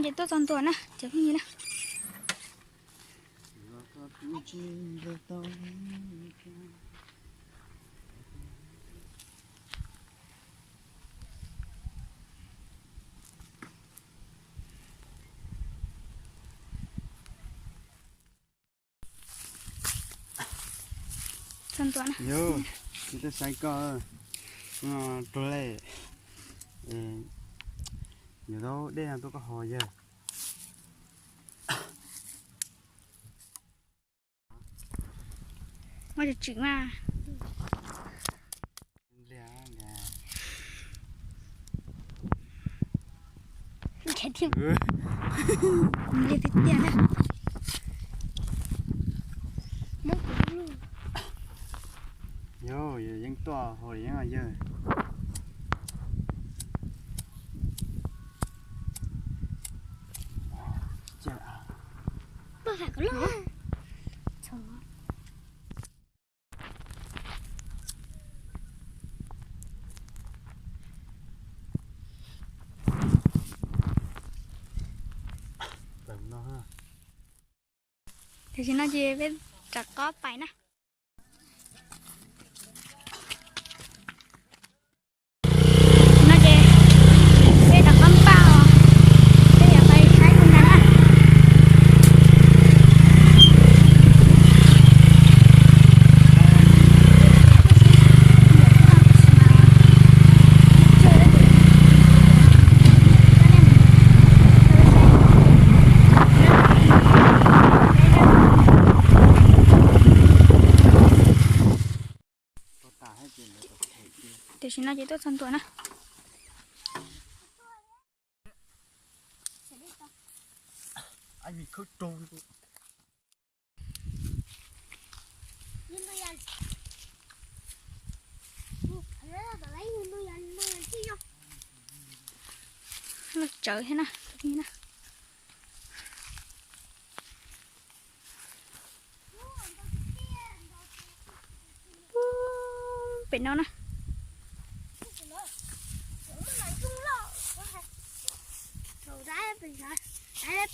Ces tuaj txog ntua na cov phooj ywg na. Yog, kuv twb saib koj rau lej, yuav tau dej no tuaj koj haus yawg. Muaj tsis tsim mas. Nqhis tiag tiag na. Yog, yeej tuaj haus yeeb yawg. Tam sim no ces peb rov qab pais na. No ces peb rov qab npaj os, peb yuav pais saib tus ntag na. Tam sim no ces tuaj txog ntua na. Los tsawv thiab na. Pem no na.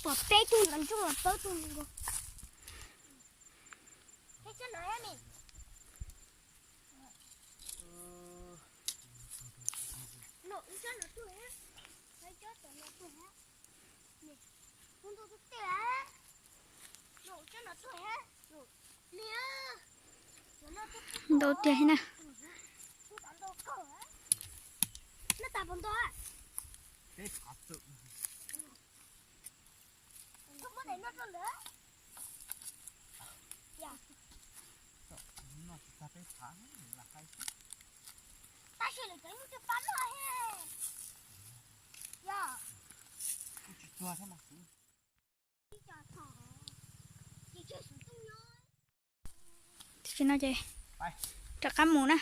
Pom peb tug ntawd ntsoog los plaub tug nkaus. Ntau tiag na. Tam sim no ces rov qab mus na.